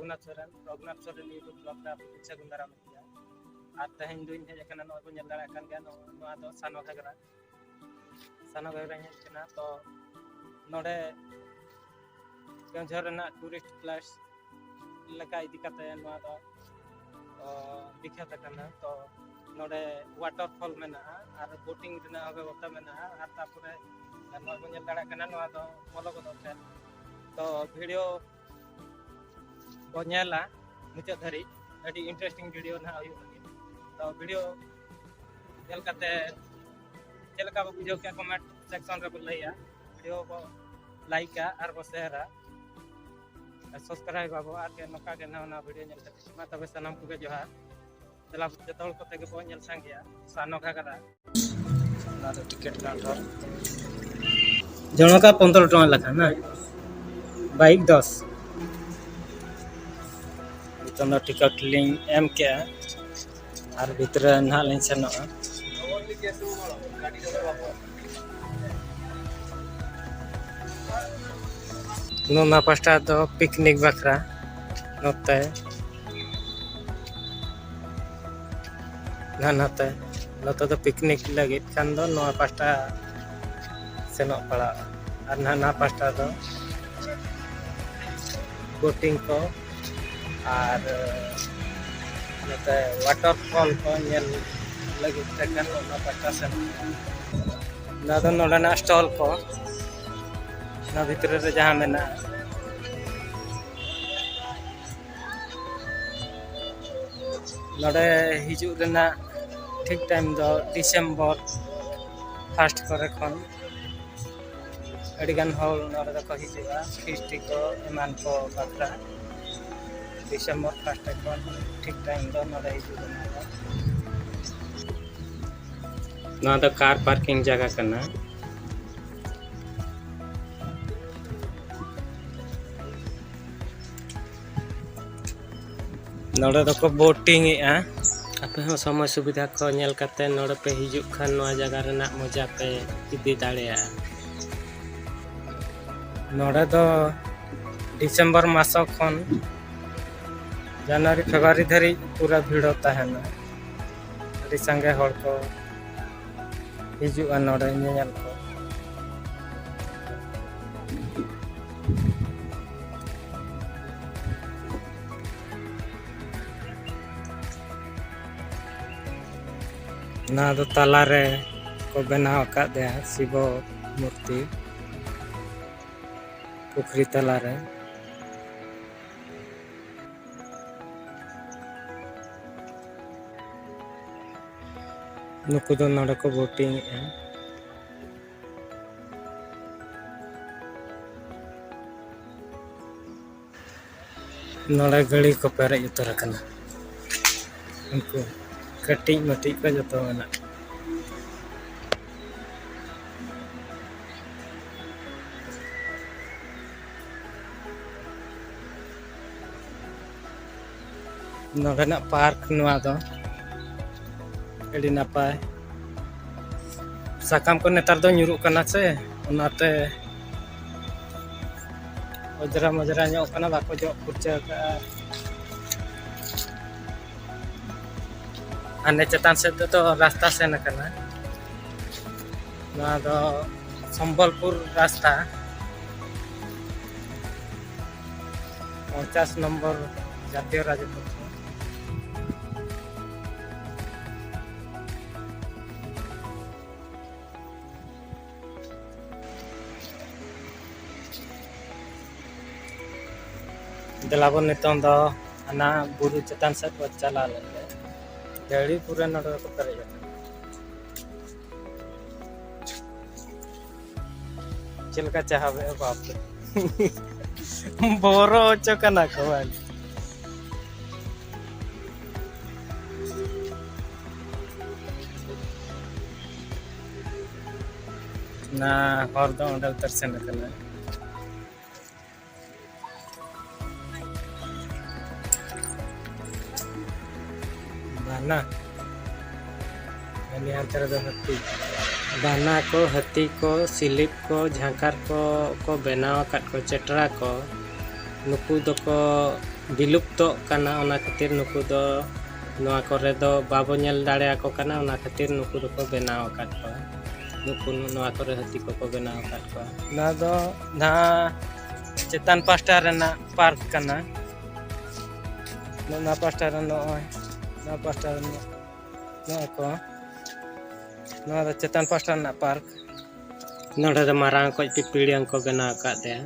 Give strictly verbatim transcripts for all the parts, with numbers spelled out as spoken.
Raghunath Soren, Raghunath Soren YouTube vlog ᱨᱮ ᱟᱯᱮ ᱠᱚ ᱥᱟᱹᱜᱩᱱ ᱫᱟᱨᱟᱢ ᱮᱫ ᱯᱮᱭᱟ᱾ ᱟᱨ ᱛᱮᱦᱮᱧ ᱫᱩᱧ ᱦᱮᱡ ᱟᱠᱟᱱᱟ, ᱱᱚᱜᱼᱚᱭ ᱵᱚᱱ ᱧᱮᱞ ᱫᱟᱲᱮᱭᱟᱜ ᱠᱟᱱ ᱜᱮᱭᱟ, ᱱᱚᱜᱼᱚ ᱱᱚᱣᱟ ᱫᱚ ᱥᱟᱱᱚ ᱜᱷᱟᱜᱽᱨᱟ᱾ ᱥᱟᱱᱚ ᱜᱷᱟᱜᱽᱨᱟᱧ ᱦᱮᱡ ᱟᱠᱟᱱᱟ᱾ ᱛᱚ ᱱᱚᱰᱮ ᱠᱮᱣᱚᱱᱡᱷᱚᱨ ᱨᱮᱱᱟᱜ tourist place ᱞᱮᱠᱟ ᱤᱫᱤ ᱠᱟᱛᱮ ᱱᱚᱣᱟ ᱫᱚ, ᱚ, ᱵᱤᱠᱷᱟᱛ ᱟᱠᱟᱱᱟ᱾ ᱛᱚ ᱱᱚᱰᱮ waterfall ᱢᱮᱱᱟᱜᱼᱟ ᱟᱨ boating ᱨᱮᱱᱟᱜ ᱦᱚᱸ ᱵᱮᱵᱚᱥᱛᱷᱟ ᱢᱮᱱᱟᱜᱼᱟ᱾ ᱟᱨ ᱛᱟᱨᱯᱚᱨᱮ ᱱᱚᱣᱟ ᱵᱚᱱ ᱧᱮᱞ ᱫᱟᱲᱮᱭᱟᱜ ᱠᱟᱱᱟ, ᱱᱚᱣᱟ ᱫᱚ ᱵᱚᱞᱚ ᱜᱚᱫᱚᱜ ᱠᱷᱟᱱ᱾ ᱛᱚ video ᱵᱚ ᱧᱮᱞᱟ ᱢᱩᱪᱟᱹᱫ ᱫᱷᱟᱹᱨᱤᱡ, ᱟᱹᱰᱤ interesting video ᱱᱟᱦᱟᱜ ᱦᱩᱭᱩᱜ ᱞᱟᱹᱜᱤᱫ᱾ ᱛᱚ video ᱧᱮᱞ ᱠᱟᱛᱮ ᱪᱮᱫ ᱞᱮᱠᱟ ᱵᱚ ᱵᱩᱡᱷᱟᱹᱣ ᱠᱮᱫᱟ comment section ᱨᱮᱵᱚ ᱞᱟᱹᱭᱟ᱾ Video ᱵᱚ like ᱟ ᱟᱨ ᱵᱚ share ᱟ, subscribe ᱟᱵᱚ᱾ ᱟᱨ ᱜᱮ ᱱᱚᱝᱠᱟ ᱜᱮ ᱱᱟᱣᱟ ᱱᱟᱣᱟ video ᱧᱮᱞ ᱠᱟᱛᱮ, ᱢᱟ ᱛᱚᱵᱮ ᱥᱟᱱᱟᱢ ᱠᱚᱜᱮ ᱡᱚᱦᱟᱨ᱾ ᱫᱮᱞᱟ ᱡᱚᱛᱚ ᱦᱚᱲ ᱠᱚᱛᱮ ᱜᱮᱵᱚ ᱧᱮᱞ ᱥᱟᱸᱜᱮᱭᱟ ᱥᱟᱱᱚ ᱜᱷᱟᱜᱽᱨᱟ᱾ ᱚᱱᱟ ᱫᱚ ticket counter᱾ ᱡᱚᱱᱚᱠᱟ ᱯᱚᱱᱫᱽᱨᱚ ᱴᱟᱠᱟ ᱞᱮᱠᱟ ᱦᱮᱸ, bike ᱫᱚᱥ᱾ ᱱᱤᱛᱚᱝ ᱫᱚ ticket ᱞᱤᱧ ᱮᱢ ᱠᱮᱜᱼᱟ ᱟᱨ ᱵᱷᱤᱛᱨᱤ ᱨᱮ ᱱᱟᱦᱟᱜ ᱞᱤᱧ ᱥᱮᱱᱚᱜᱼᱟ᱾ ᱱᱚᱣᱟ ᱯᱟᱥᱴᱟ ᱫᱚ picnic ᱵᱟᱠᱷᱨᱟ, ᱱᱚᱛᱮ ᱱᱟ-, ᱱᱟᱛᱮ, ᱱᱚᱛᱮ ᱫᱚ picnic ᱞᱟᱹᱜᱤᱫ ᱠᱷᱟᱱ ᱫᱚ ᱱᱚᱣᱟ ᱯᱟᱥᱴᱟ ᱥᱮᱱᱚᱜ ᱯᱟᱲᱟᱜᱼᱟ᱾ ᱟᱨ ᱱᱟᱦᱟᱜ ᱱᱚᱣᱟ ᱯᱟᱥᱴᱟ ᱫᱚ boating ᱠᱚ ᱟᱨ ᱱᱚᱛᱮ waterfall ᱠᱚ ᱧᱮᱞ ᱞᱟᱹᱜᱤᱫ ᱛᱮ ᱠᱷᱟᱱ ᱚᱱᱟ ᱯᱟᱥᱴᱟ ᱥᱮᱱᱚᱜ ᱯᱟᱲᱟᱜᱼᱟ᱾ ᱱᱚᱣᱟ ᱫᱚ ᱱᱚᱰᱮᱱᱟᱜ stall ᱠᱚ, ᱱᱚᱣᱟ ᱵᱷᱤᱛᱨᱤ ᱨᱮ ᱡᱟᱦᱟᱸ ᱢᱮᱱᱟᱜᱼᱟ᱾ ᱱᱚᱰᱮ ᱦᱤᱡᱩᱜ ᱨᱮᱱᱟᱜ ᱴᱷᱤᱠ time ᱫᱚ December first ᱠᱚᱨᱮ ᱠᱷᱚᱱ ᱟᱹᱰᱤᱜᱟᱱ ᱦᱚᱲ ᱱᱚᱰᱮ ᱫᱚᱠᱚ ᱦᱤᱡᱩᱜᱼᱟ, feast ᱠᱚ ᱮᱢᱟᱱ ᱠᱚ ᱵᱟᱠᱷᱨᱟ᱾ December first ᱠᱷᱚᱱ ᱴᱷᱤᱠ time ᱫᱚ ᱱᱚᱰᱮ ᱦᱤᱡᱩᱜ ᱨᱮᱱᱟᱜ ᱫᱚ᱾ ᱱᱚᱣᱟ ᱫᱚ car parking ᱡᱟᱭᱜᱟ ᱠᱟᱱᱟ᱾ ᱱᱚᱰᱮ ᱫᱚᱠᱚ boating ᱮᱜᱼᱟ᱾ ᱟᱯᱮ ᱦᱚᱸ ᱥᱚᱢᱚᱭ ᱥᱩᱵᱤᱫᱷᱟ ᱠᱚ ᱧᱮᱞ ᱠᱟᱛᱮ ᱱᱚᱰᱮ ᱯᱮ ᱦᱤᱡᱩᱜ ᱠᱷᱟᱱ ᱱᱚᱣᱟ ᱡᱟᱭᱜᱟ ᱨᱮᱱᱟᱜ ᱢᱚᱡᱟ ᱯᱮ ᱤᱫᱤ ᱫᱟᱲᱮᱭᱟᱜᱼᱟ᱾ ᱱᱚᱰᱮ ᱫᱚ December ᱢᱟᱥᱚ ᱠᱷᱚᱱ ᱡᱟᱱᱩᱣᱟᱨᱤ ᱯᱷᱮᱵᱽᱨᱩᱣᱟᱨᱤ ᱫᱷᱟᱹᱨᱤᱡ ᱯᱩᱨᱟᱹ ᱵᱷᱤᱲ ᱛᱟᱦᱮᱱᱟ᱾ ᱟᱹᱰᱤ ᱥᱟᱸᱜᱮ ᱦᱚᱲ ᱠᱚ ᱦᱤᱡᱩᱜᱼᱟ ᱱᱚᱰᱮ ᱧᱮᱧᱮᱞ ᱠᱚ᱾ ᱱᱚᱣᱟ ᱫᱚ ᱛᱟᱞᱟᱨᱮ ᱠᱚ ᱵᱮᱱᱟᱣ ᱟᱠᱟᱫᱮᱭᱟ ᱥᱤᱵᱚ ᱢᱩᱨᱛᱤ, ᱯᱩᱠᱷᱨᱤ ᱛᱟᱞᱟᱨᱮ᱾ ᱱᱩᱠᱩ ᱫᱚ ᱱᱚᱰᱮ ᱠᱚ ᱵᱳᱴᱤᱝ ᱮᱜᱼᱟ᱾ ᱱᱚᱰᱮ ᱜᱟᱹᱲᱤ ᱠᱚ ᱯᱮᱨᱮᱡ ᱩᱛᱟᱹᱨ ᱟᱠᱟᱱᱟ᱾ ᱩᱱᱠᱩ ᱠᱟᱹᱴᱤᱡ ᱢᱟᱹᱴᱤᱡ ᱠᱚ ᱡᱚᱛᱚ ᱢᱮᱱᱟᱜ ᱠᱚᱣᱟ᱾ ᱱᱚᱰᱮᱱᱟᱜ ᱯᱟᱨᱠ ᱱᱚᱣᱟ ᱫᱚ ᱟᱹᱰᱤ ᱱᱟᱯᱟᱭ᱾ ᱥᱟᱠᱟᱢ ᱠᱚ ᱱᱮᱛᱟᱨ ᱫᱚ ᱧᱩᱨᱩᱜ ᱠᱟᱱᱟ ᱥᱮ, ᱚᱱᱟᱛᱮ ᱚᱡᱽᱨᱟ ᱢᱚᱡᱽᱨᱟ ᱧᱚᱜ ᱠᱟᱱᱟ, ᱵᱟᱠᱚ ᱡᱚᱜ ᱯᱷᱩᱨᱪᱟᱹ ᱟᱠᱟᱫᱼᱟ᱾ ᱦᱟᱱᱮ ᱪᱮᱛᱟᱱ ᱥᱮᱫ ᱛᱮᱫᱚ ᱨᱟᱥᱛᱟ ᱥᱮᱱ ᱟᱠᱟᱱᱟ᱾ ᱱᱚᱣᱟ ᱫᱚ ᱥᱚᱢᱵᱚᱞᱯᱩᱨ ᱨᱟᱥᱛᱟ, ᱯᱚᱧᱪᱟᱥ ᱱᱚᱢᱵᱚᱨ ᱡᱟᱛᱤᱭᱚ ᱨᱟᱡᱽᱯᱚᱛᱷ᱾ ᱫᱮᱞᱟ ᱵᱚᱱ ᱱᱤᱛᱚᱝ ᱫᱚ ᱦᱟᱱᱟ ᱵᱩᱨᱩ ᱪᱮᱛᱟᱱ ᱥᱮᱫ ᱵᱚᱱ ᱪᱟᱞᱟᱣ ᱞᱮᱱ ᱜᱮ᱾ ᱜᱟᱹᱲᱤ ᱯᱩᱨᱟᱹ ᱱᱚᱰᱮ ᱫᱚᱠᱚ ᱯᱮᱨᱮᱡ ᱟᱠᱟᱱᱟ᱾ ᱪᱮᱫ ᱞᱮᱠᱟ ᱪᱟᱦᱟᱵᱮᱜᱼᱟ ᱵᱟᱯ ᱨᱮ᱾ ᱵᱚᱨᱚ ᱦᱚᱪᱚ ᱠᱟᱱᱟ ᱠᱚ ᱵᱟᱝ᱾ ᱚᱱᱟ ᱦᱚᱨ ᱫᱚ ᱚᱸᱰᱮ ᱩᱛᱟᱹᱨ ᱥᱮᱱ ᱟᱠᱟᱱᱟ᱾ ᱵᱟᱱᱟ᱾ ᱟᱨ ᱱᱤᱭᱟᱹ ᱦᱟᱱᱛᱮ ᱨᱮᱫᱚ ᱦᱟᱹᱛᱤ᱾ ᱵᱟᱱᱟ ᱠᱚ, ᱦᱟᱹᱛᱤ ᱠᱚ, ᱥᱤᱞᱤᱯ ᱠᱚ, ᱡᱷᱟᱸᱠᱟᱨ ᱠᱚ, ᱠᱚ ᱵᱮᱱᱟᱣ ᱟᱠᱟᱫ ᱠᱚ, ᱪᱮᱴᱨᱟ ᱠᱚ᱾ ᱱᱩᱠᱩ ᱫᱚᱠᱚ ᱵᱤᱞᱩᱯᱛᱚᱜ ᱠᱟᱱᱟ, ᱚᱱᱟ ᱠᱷᱟᱹᱛᱤᱨ ᱱᱩᱠᱩ ᱫᱚ ᱱᱚᱣᱟ ᱠᱚᱨᱮ ᱫᱚ ᱵᱟᱵᱚ ᱧᱮᱞ ᱫᱟᱲᱮᱭᱟᱠᱚ ᱠᱟᱱᱟ᱾ ᱚᱱᱟ ᱠᱷᱟᱹᱛᱤᱨ ᱱᱩᱠᱩ ᱫᱚᱠᱚ ᱵᱮᱱᱟᱣ ᱟᱠᱟᱫ ᱠᱚᱣᱟ, ᱱᱩᱠᱩ ᱱᱚᱣᱟ ᱠᱚᱨᱮ ᱦᱟᱹᱛᱤ ᱠᱚᱠᱚ ᱵᱮᱱᱟᱣ ᱟᱠᱟᱫ ᱠᱚᱣᱟ᱾ ᱱᱚᱣᱟ ᱫᱚ ᱱᱟᱦᱟᱜ ᱪᱮᱛᱟᱱ ᱯᱟᱦᱴᱟ ᱨᱮᱱᱟᱜ ᱯᱟᱨᱠ ᱠᱟᱱᱟ᱾ ᱱᱚᱣᱟ ᱯᱟᱦᱴᱟ ᱨᱮ ᱱᱚᱜᱼᱚᱭ, ᱱᱚᱣᱟ ᱯᱟᱦᱴᱟ ᱨᱮ ᱱᱚᱜᱼᱚᱭ ᱠᱚ, ᱱᱚᱣᱟ ᱫᱚ ᱪᱮᱛᱟᱱ ᱯᱟᱦᱴᱟ ᱨᱮᱱᱟᱜ ᱯᱟᱨᱠ᱾ ᱱᱚᱰᱮ ᱫᱚ ᱢᱟᱨᱟᱝ ᱚᱠᱚᱡ ᱯᱤᱯᱤᱲᱤᱭᱟᱹᱝ ᱠᱚ ᱵᱮᱱᱟᱣ ᱟᱠᱟᱫ ᱛᱟᱭᱟ᱾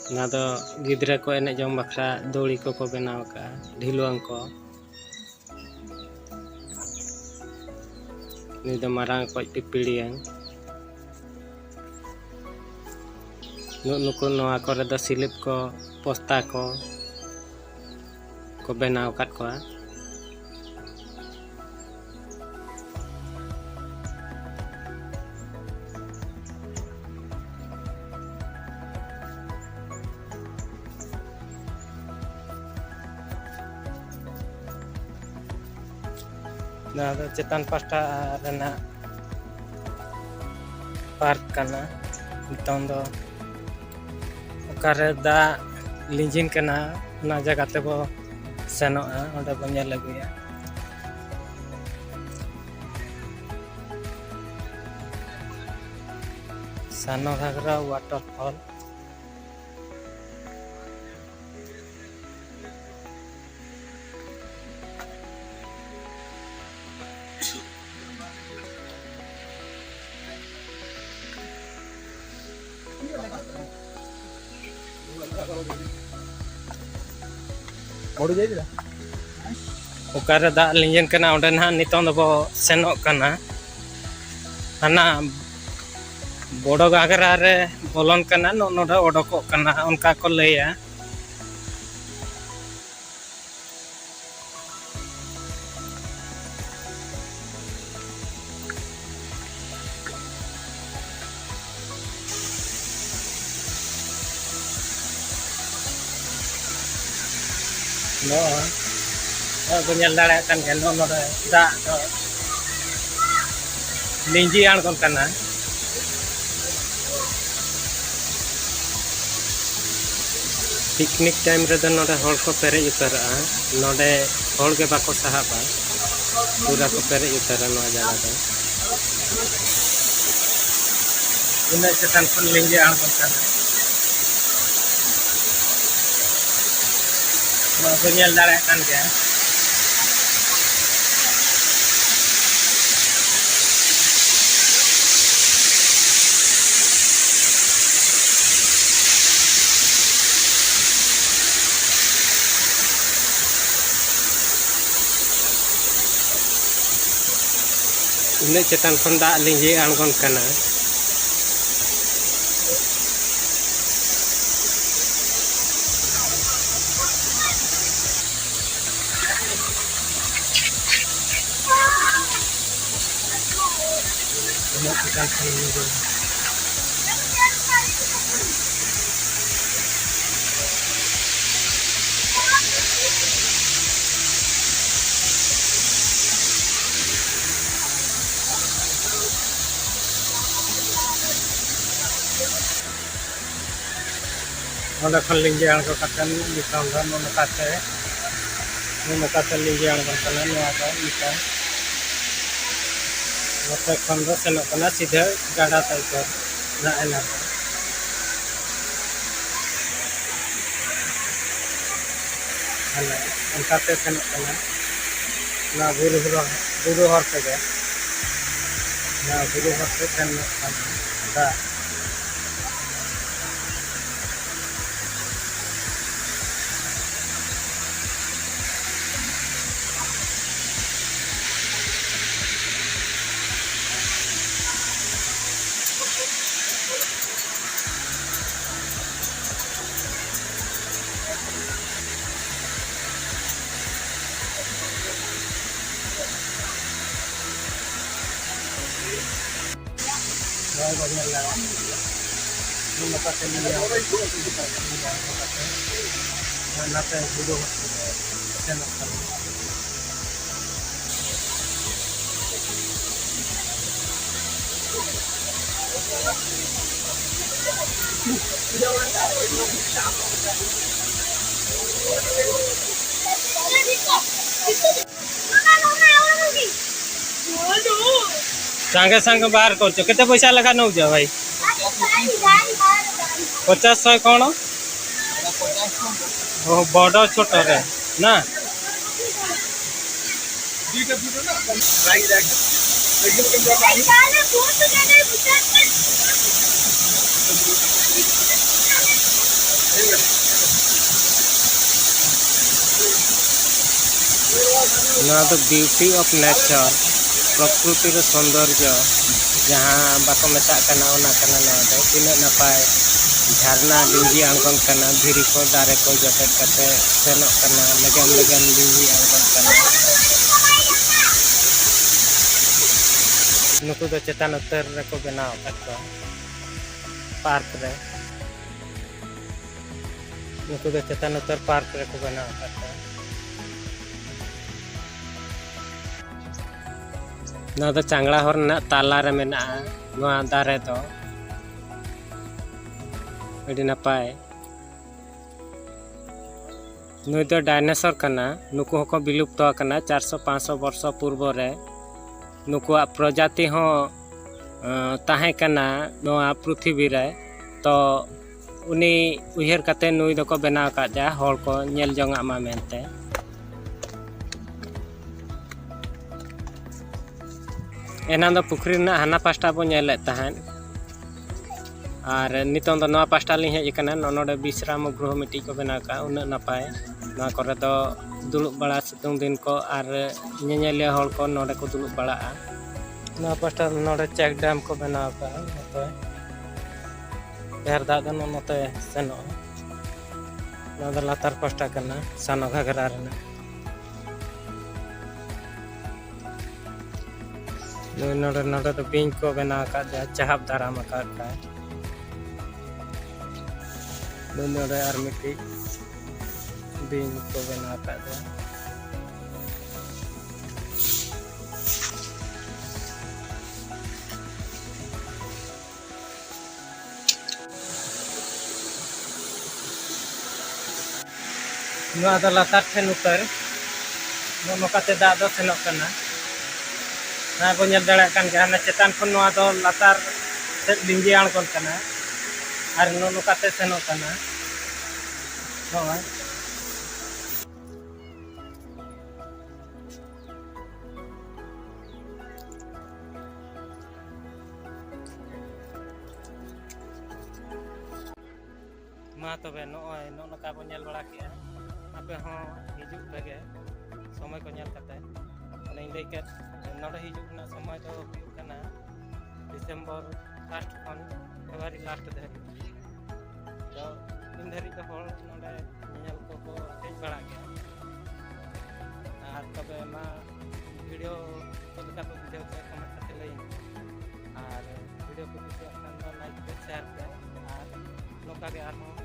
ᱚᱱᱟ ᱫᱚ ᱜᱤᱫᱽᱨᱟᱹ ᱠᱚ ᱮᱱᱮᱡ ᱡᱚᱝ ᱵᱟᱠᱷᱨᱟ ᱫᱚᱲᱤ ᱠᱚᱠᱚ ᱵᱮᱱᱟᱣ ᱟᱠᱟᱫᱼᱟ, ᱰᱷᱤᱞᱣᱟᱹᱝ ᱠᱚ᱾ ᱱᱩᱭ ᱫᱚ ᱢᱟᱨᱟᱝ ᱚᱠᱚᱡ ᱯᱤᱯᱤᱲᱤᱭᱟᱹᱝ᱾ ᱱᱩᱜ ᱱᱩᱠᱩ ᱱᱚᱣᱟ ᱠᱚᱨᱮ ᱫᱚ ᱥᱤᱞᱤᱯ ᱠᱚ, ᱯᱚᱥᱛᱟ ᱠᱚ ᱠᱚ ᱵᱮᱱᱟᱣ ᱟᱠᱟᱫ ᱠᱚᱣᱟ᱾ ᱱᱚᱣᱟ ᱫᱚ ᱪᱮᱛᱟᱱ ᱯᱟᱦᱴᱟ ᱨᱮᱱᱟᱜ ᱯᱟᱨᱠ ᱠᱟᱱᱟ᱾ ᱱᱤᱛᱚᱝ ᱫᱚ ᱚᱠᱟᱨᱮ ᱫᱟᱜ ᱞᱤᱸᱡᱤᱱ ᱠᱟᱱᱟ, ᱚᱱᱟ ᱡᱟᱭᱜᱟ ᱛᱮᱵᱚ ᱥᱮᱱᱚᱜᱼᱟ, ᱚᱸᱰᱮ ᱵᱚ ᱧᱮᱞ ᱟᱹᱜᱩᱭᱟ᱾ ᱥᱟᱱᱚ ᱜᱷᱟᱜᱽᱨᱟ ᱣᱟᱴᱟᱨ ᱯᱷᱚᱞ᱾ ᱚᱠᱟᱨᱮ ᱫᱟᱜ ᱞᱤᱸᱡᱤᱱ ᱠᱟᱱᱟ, ᱚᱸᱰᱮ ᱱᱟᱦᱟᱜ ᱱᱤᱛᱚᱝ ᱫᱚᱵᱚ ᱥᱮᱱᱚᱜ ᱠᱟᱱᱟ᱾ ᱦᱟᱱᱟ ᱵᱚᱲᱚ ᱜᱷᱟᱜᱽᱨᱟ ᱨᱮ ᱵᱚᱞᱚᱱ ᱠᱟᱱᱟ, ᱱᱚᱜᱼᱚ ᱱᱚᱰᱮ ᱚᱰᱚᱠᱚᱜ ᱠᱟᱱᱟ, ᱚᱱᱠᱟ ᱠᱚ ᱞᱟᱹᱭᱟ᱾ ᱱᱚᱜᱼᱚᱭ, ᱱᱚᱜᱼᱚᱭ ᱵᱚᱱ ᱧᱮᱞ ᱫᱟᱲᱮᱭᱟᱜ ᱠᱟᱱ ᱜᱮᱭᱟ, ᱱᱚᱜᱼᱚ ᱱᱚᱰᱮ ᱫᱟᱜ ᱫᱚ ᱞᱤᱸᱡᱤ ᱟᱬᱜᱚᱱ ᱠᱟᱱᱟ᱾ ᱯᱤᱠᱱᱤᱠ ᱴᱟᱭᱤᱢ ᱨᱮᱫᱚ ᱱᱚᱰᱮ ᱦᱚᱲ ᱠᱚ ᱯᱮᱨᱮᱡ ᱩᱛᱟᱹᱨᱚᱜᱼᱟ᱾ ᱱᱚᱰᱮ ᱦᱚᱲ ᱜᱮ ᱵᱟᱠᱚ ᱥᱟᱦᱟᱵᱼᱟ, ᱯᱩᱨᱟᱹ ᱠᱚ ᱯᱮᱨᱮᱡ ᱩᱛᱟᱹᱨᱟ ᱱᱚᱣᱟ ᱡᱟᱭᱜᱟ ᱫᱚ᱾ ᱩᱱᱟᱹᱜ ᱪᱮᱛᱟᱱ ᱠᱷᱚᱱ ᱞᱤᱸᱡᱤ ᱟᱬᱜᱚᱱ ᱠᱟᱱᱟ, ᱱᱚᱣᱟ ᱠᱚ ᱧᱮᱞ ᱫᱟᱲᱮᱭᱟᱜ ᱠᱟᱱ ᱜᱮᱭᱟ᱾ ᱩᱱᱟᱹᱜ ᱪᱮᱛᱟᱱ ᱠᱷᱚᱱ ᱫᱟᱜ ᱞᱤᱸᱡᱤ ᱟᱬᱜᱚᱱ ᱠᱟᱱᱟ᱾ ᱩᱱᱟᱹᱜ ᱪᱮᱛᱟᱱ ᱠᱷᱚᱱ ᱞᱤᱸᱡᱤ᱾ ᱱᱚᱸᱰᱮ ᱠᱷᱚᱱ ᱞᱤᱸᱡᱤ ᱟᱬᱜᱚ ᱠᱟᱛᱮ ᱱᱤᱛᱚᱝ ᱫᱚ ᱱᱚᱝᱠᱟᱛᱮ, ᱱᱚᱝᱠᱟᱛᱮ ᱞᱤᱸᱡᱤ ᱟᱬᱜᱚᱱ ᱠᱟᱱᱟ᱾ ᱱᱚᱣᱟ ᱫᱚ ᱱᱤᱛᱚᱝ ᱱᱚᱛᱮ ᱠᱷᱚᱱ ᱫᱚ ᱥᱮᱱᱚᱜ ᱠᱟᱱᱟ ᱥᱤᱫᱷᱟᱹ ᱜᱟᱰᱟ ᱛᱮ ᱩᱛᱟᱹᱨ ᱱᱟ ᱮᱱᱟ ᱠᱚ᱾ ᱦᱟᱱᱮ ᱚᱱᱠᱟᱛᱮ ᱥᱮᱱᱚᱜ ᱠᱟᱱᱟ, ᱱᱚᱣᱟ ᱵᱩᱨᱩ ᱦᱚᱨ, ᱵᱩᱨᱩ ᱦᱚᱨ ᱛᱮᱜᱮ, ᱱᱚᱣᱟ ᱵᱩᱨᱩ ᱦᱚᱨ ᱛᱮ ᱥᱮᱱᱚᱜ ᱠᱟᱱᱟ ᱫᱟᱜ᱾ ᱱᱚᱜᱼᱚᱭ ᱵᱚᱱ ᱧᱮᱞ ᱧᱟᱢᱟ, ᱱᱚᱝᱠᱟ ᱛᱮ ᱧᱮᱞ ᱧᱟᱢ ᱠᱟᱛᱮ, ᱱᱚᱝᱠᱟ ᱛᱮ ᱧᱮᱞ ᱧᱟᱢ ᱠᱟᱛᱮ, ᱱᱟᱛᱮ ᱵᱩᱨᱩ ᱦᱚᱨ ᱛᱮ ᱥᱮᱱᱚᱜ ᱠᱟᱱᱟ᱾ ସାଙ୍ଗେ ସାଙ୍ଗେ ବାହାର କରୁଛ। କେତେ ପଇସା ଲେଖା ନେଉଛ ଭାଇ? ପଚାଶ, ଶହେ କ'ଣ? ଓ, ବଡ଼ ଛୋଟରେ ନା? ᱱᱚᱣᱟ ᱫᱚ beauty of nature, ᱯᱨᱚᱠᱨᱤᱛᱤ ᱨᱮ ᱥᱚᱱᱫᱚᱨᱡᱚ, ᱡᱟᱦᱟᱸ ᱵᱟᱠᱚ ᱢᱮᱛᱟᱜ ᱠᱟᱱᱟ, ᱚᱱᱟ ᱠᱟᱱᱟ ᱱᱚᱣᱟ ᱫᱚ᱾ ᱛᱤᱱᱟᱹᱜ ᱱᱟᱯᱟᱭ ᱡᱷᱟᱨᱱᱟ ᱞᱤᱸᱡᱤ ᱟᱬᱜᱚᱱ ᱠᱟᱱᱟ, ᱫᱷᱤᱨᱤ ᱠᱚ, ᱫᱟᱨᱮ ᱠᱚ ᱡᱚᱴᱮᱫ ᱠᱟᱛᱮ ᱥᱮᱱᱚᱜ ᱠᱟᱱᱟ, ᱞᱮᱜᱮᱢ ᱞᱮᱜᱮᱢ ᱞᱤᱸᱡᱤ ᱟᱬᱜᱚᱱ ᱠᱟᱱᱟ᱾ ᱱᱩᱠᱩ ᱫᱚ ᱪᱮᱛᱟᱱ ᱩᱛᱟᱹᱨ ᱨᱮᱠᱚ ᱵᱮᱱᱟᱣ ᱟᱠᱟᱫ ᱠᱚᱣᱟ ᱯᱟᱨᱠ ᱨᱮ᱾ ᱱᱩᱠᱩ ᱫᱚ ᱪᱮᱛᱟᱱ ᱩᱛᱟᱹᱨ ᱯᱟᱨᱠ ᱨᱮᱠᱚ ᱵᱮᱱᱟᱣ ᱟᱠᱟᱫ ᱠᱚᱣᱟ᱾ ᱱᱚᱣᱟ ᱫᱚ ᱪᱟᱝᱲᱟ ᱦᱚᱨ ᱨᱮᱱᱟᱜ ᱛᱟᱞᱟ ᱨᱮ ᱢᱮᱱᱟᱜᱼᱟ, ᱱᱚᱣᱟ ᱫᱟᱨᱮ ᱫᱚ᱾ ᱟᱹᱰᱤ ᱱᱟᱯᱟᱭ᱾ ᱱᱩᱭ ᱫᱚ ᱰᱟᱭᱱᱮᱥᱚᱨ ᱠᱟᱱᱟ᱾ ᱱᱩᱠᱩ ᱦᱚᱸᱠᱚ ᱵᱤᱞᱩᱯᱛᱚ ᱟᱠᱟᱱᱟ ᱪᱟᱨᱥᱚ ᱯᱟᱸᱪᱥᱚ ᱵᱚᱨᱥᱚ ᱯᱩᱨᱵᱚ ᱨᱮ᱾ ᱱᱩᱠᱩᱣᱟᱜ ᱯᱨᱚᱡᱟᱛᱤ ᱦᱚᱸ, ᱟᱸ, ᱛᱟᱦᱮᱸ ᱠᱟᱱᱟ ᱱᱚᱣᱟ ᱯᱨᱤᱛᱷᱤᱵᱤ ᱨᱮ᱾ ᱛᱚ ᱩᱱᱤ ᱩᱭᱦᱟᱹᱨ ᱠᱟᱛᱮ ᱱᱩᱭ ᱫᱚᱠᱚ ᱵᱮᱱᱟᱣ ᱟᱠᱟᱫᱮᱭᱟ, ᱦᱚᱲ ᱠᱚ ᱧᱮᱞ ᱡᱚᱝᱟᱜ ᱢᱟ ᱢᱮᱱᱛᱮ᱾ ᱮᱱᱟᱱ ᱫᱚ ᱯᱩᱠᱷᱨᱤ ᱨᱮᱱᱟᱜ ᱦᱟᱱᱟ ᱯᱟᱥᱴᱟ ᱵᱚᱱ ᱧᱮᱞᱮᱫ ᱛᱟᱦᱮᱸᱫ, ᱟᱨ ᱱᱤᱛᱚᱝ ᱫᱚ ᱱᱚᱣᱟ ᱯᱟᱥᱴᱟ ᱞᱤᱧ ᱦᱮᱡ ᱟᱠᱟᱱᱟ᱾ ᱱᱚ-, ᱱᱚᱰᱮ ᱵᱤᱥᱨᱟᱢ ᱜᱨᱚᱦᱚ ᱢᱤᱫᱴᱤᱡ ᱠᱚ ᱵᱮᱱᱟᱣ ᱠᱟᱜᱼᱟ, ᱩᱱᱟᱹᱜ ᱱᱟᱯᱟᱭ᱾ ᱱᱚᱣᱟ ᱠᱚᱨᱮ ᱫᱚ ᱫᱩᱲᱩᱵ ᱵᱟᱲᱟ ᱥᱤᱛᱩᱝ ᱫᱤᱱ ᱠᱚ ᱟᱨ ᱧᱮᱧᱮᱞᱤᱭᱟᱹ ᱦᱚᱲ ᱠᱚ ᱱᱚᱰᱮ ᱠᱚ ᱫᱩᱲᱩᱵ ᱵᱟᱲᱟᱜᱼᱟ᱾ ᱱᱚᱣᱟ ᱯᱟᱥᱴᱟ ᱱᱚᱰᱮ ᱪᱮᱠ ᱰᱮᱢ ᱠᱚ ᱵᱮᱱᱟᱣ ᱠᱟᱜᱼᱟ, ᱱᱚᱛᱮ ᱰᱷᱮᱨ ᱫᱟᱜ ᱫᱚ ᱱᱚ-, ᱱᱚᱛᱮ ᱥᱮᱱᱚᱜᱼᱟ᱾ ᱱᱚᱣᱟ ᱫᱚ ᱞᱟᱛᱟᱨ ᱯᱟᱥᱴᱟ ᱠᱟᱱᱟ ᱥᱟᱱᱚ ᱜᱷᱟᱜᱽᱨᱟ ᱨᱮᱱᱟᱜ᱾ ᱱᱩᱭ ᱱᱚᱰᱮ, ᱱᱚᱰᱮ ᱫᱚ ᱵᱤᱧ ᱠᱚ ᱵᱮᱱᱟᱣ ᱟᱠᱟᱫ ᱡᱟᱦᱟᱸ ᱪᱟᱦᱟᱵ ᱫᱟᱨᱟᱢ ᱟᱠᱟᱫ ᱠᱚᱣᱟ᱾ ᱱᱩᱭ ᱱᱚᱰᱮ ᱟᱨ ᱢᱤᱫᱴᱤᱡ ᱵᱤᱧ ᱠᱚ ᱵᱮᱱᱟᱣ ᱟᱠᱟᱫ ᱡᱟᱦᱟᱸ᱾ ᱱᱚᱣᱟ ᱫᱚ ᱞᱟᱛᱟᱨ ᱴᱷᱮᱱ ᱩᱛᱟᱹᱨ ᱱᱚᱜᱼᱚ ᱱᱚᱝᱠᱟᱛᱮ ᱫᱟᱜ ᱫᱚ ᱥᱮᱱᱚᱜ ᱠᱟᱱᱟ᱾ ᱱᱚᱣᱟ ᱵᱚᱱ ᱧᱮᱞ ᱫᱟᱲᱮᱭᱟᱜ ᱠᱟᱱ ᱜᱮᱭᱟ, ᱦᱟᱱᱮ ᱪᱮᱛᱟᱱ ᱠᱷᱚᱱ ᱱᱚᱣᱟ ᱫᱚ ᱞᱟᱛᱟᱨ ᱥᱮᱫ ᱞᱤᱸᱡᱤ ᱟᱬᱜᱚᱱ ᱠᱟᱱᱟ ᱟᱨ ᱱᱚᱜᱼᱚ ᱱᱚᱝᱠᱟᱛᱮ ᱥᱮᱱᱚᱜ ᱠᱟᱱᱟ᱾ ᱱᱚᱜᱼᱚᱭ᱾ ᱢᱟ ᱛᱚᱵᱮ ᱱᱚᱜᱼᱚᱭ ᱱᱚᱜᱼᱚ ᱱᱚᱝᱠᱟ ᱵᱚᱱ ᱧᱮᱞ ᱵᱟᱲᱟ ᱠᱮᱜᱼᱟ᱾ ᱟᱯᱮ ᱦᱚᱸ ᱦᱤᱡᱩᱜ ᱯᱮᱜᱮ ᱥᱚᱢᱚᱭ ᱠᱚ ᱧᱮᱞ ᱠᱟᱛᱮ᱾ ᱚᱱᱮᱧ ᱞᱟᱹᱭ ᱠᱮᱫ, ᱱᱚᱰᱮ ᱦᱤᱡᱩᱜ ᱨᱮᱱᱟᱜ ᱥᱚᱢᱚᱭ ᱫᱚ ᱦᱩᱭᱩᱜ ᱠᱟᱱᱟ ᱰᱤᱥᱮᱢᱵᱚᱨ ᱯᱷᱟᱥᱴ ᱠᱷᱚᱱ ᱯᱷᱮᱵᱽᱨᱩᱣᱟᱨᱤ ᱞᱟᱥᱴ ᱫᱷᱟᱹᱨᱤᱡ᱾ ᱛᱚ ᱩᱱ ᱫᱷᱟᱹᱨᱤᱡ ᱫᱚ ᱦᱚᱲ ᱱᱚᱰᱮ ᱧᱮᱧᱮᱞ ᱠᱚᱠᱚ ᱦᱮᱡ ᱵᱟᱲᱟᱜ ᱜᱮᱭᱟ᱾ ᱟᱨ ᱛᱚᱵᱮ ᱢᱟ ᱵᱷᱤᱰᱤᱭᱳ ᱪᱮᱫ ᱞᱮᱠᱟ ᱯᱮ ᱵᱩᱡᱷᱟᱹᱣ ᱠᱮᱫᱟ ᱠᱚᱢᱮᱱᱴ ᱠᱟᱛᱮ ᱞᱟᱹᱭ ᱢᱮ᱾ ᱟᱨ ᱵᱷᱤᱰᱤᱭᱳ ᱯᱮ ᱠᱩᱥᱤᱭᱟᱜ ᱠᱷᱟᱱ ᱫᱚ ᱞᱟᱭᱤᱠ ᱯᱮ, ᱥᱮᱭᱟᱨ ᱯᱮ᱾ ᱟᱨ ᱱᱚᱝᱠᱟ ᱜᱮ ᱟᱨᱦᱚᱸ